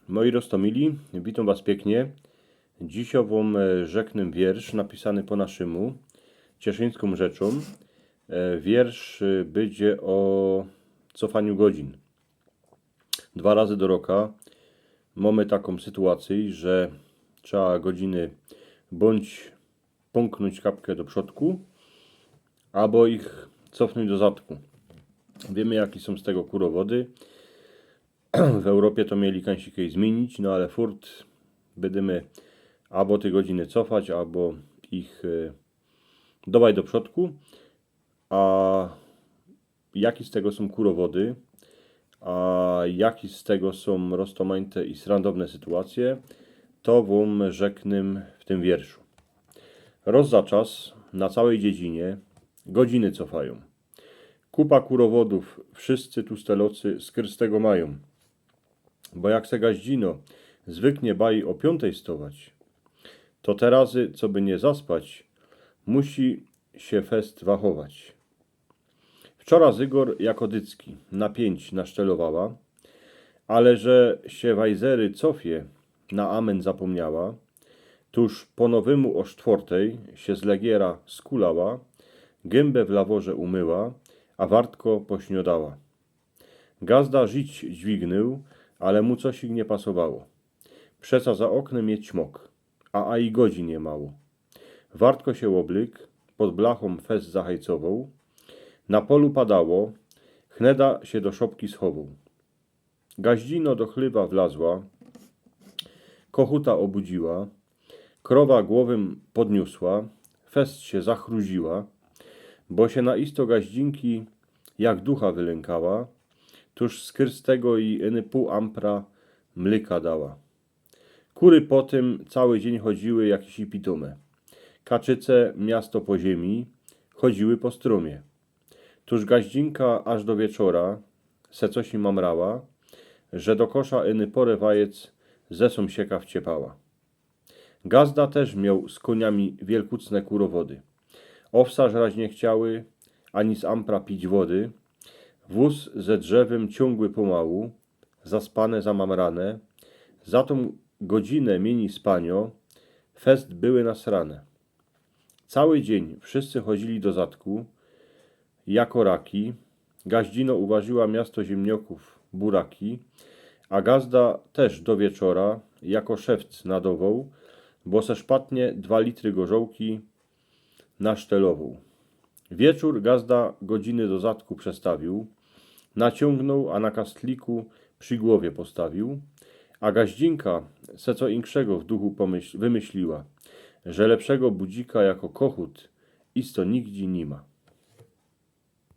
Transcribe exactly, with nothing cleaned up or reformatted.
Moi roztomili, witōm was piyknie. Dzisiŏ wōm, e, rzeknã wiersz napisany po naszymu, cieszyńską rzeczōm. E, wiersz, e, bydzie ô cofaniu godzin. Dwa razy do roka mōmy takōm sytuacyjõ, że trzeba godziny bōndź pōnknōńć kapkã do przodku, abo ich cofnōńć do zadku. Wiymy, jake sōm z tego kurowody. W Europie to mieli kajsi kej zmiynić, no ale furt bydymy abo te godziny cofać, abo ich, e, dŏwać do przodku. A jake z tego sōm kurowody, a jake z tego sōm roztomajte i srandowne sytuacje, to wōm rzeknã w tym wierszu. Roz za czas na cołkij dziedzinie godziny cofajōm. Kupa kurowodōw, wszyscy tu stelocy skyrz tego majōm. Bo jak se gaździno zwyknie baj ô piōntej stować, to te razy, coby niy zaspać, musi sie fest wachować. Wczora Zygor jako dycki na piyńć nasztelowała, ale że sie wajzery cofie na amen zapōmniała, tōż po nowymu ô sztwortej sie z legiera skulała, gymba w laworze umyła, a wartko pośniodała. Gazda żić dźwignył, ale mu cosik niy pasowało. Przeca za ôknym je ćmok, a, a i godzin je mało. Wartko sie ôblyk, pod blachōm fest zahajcowoł. Na polu padało, hneda sie do szopki schowoł. Gaździno do chlywa wlazła, kochuta ôbudziła, krowa głowym podniōsła, fest sie zachruziła, bo sie na isto gaździnki jak ducha wylynkała, tōż skyrz tego ji iny pōł ampra mlyka dała. Kury po tym cołki dziyń chodziły jak si pitōme. Kaczyce miasto po ziymi chodziły po strōmie. Tōż gaździnka aż do wieczora se cosi mamrała, że do kosza iny porę wajec ze sōmsieka wciepała. Gazda tyż mioł z kōniami wielkucne kurowody. Owsa żrać niy chciały, ani z ampra pić wody. Wōz ze drzewym ciōngły pomołu, zaspane, zamamrane. Za tōm godzinã miyni spanio fest były nasrane. Cołki dziyń wszyscy chodzili do zadku, jako raki. Gaździno uważyła miasto ziymniokōw buraki, a gazda tyż do wieczora jako szewc nadowoł, bo se szpatnie dwa litry gorzołki nasztelowoł. Wieczōr gazda godziny do zadku przestawiōł, naciōngnoł, a na kastliku przi głowie postawiōł, a gaździnka se co inkszego w duchu pomyśl-, wymyśliła, że lepszego budzika jako kochut isto nigdzie niy ma.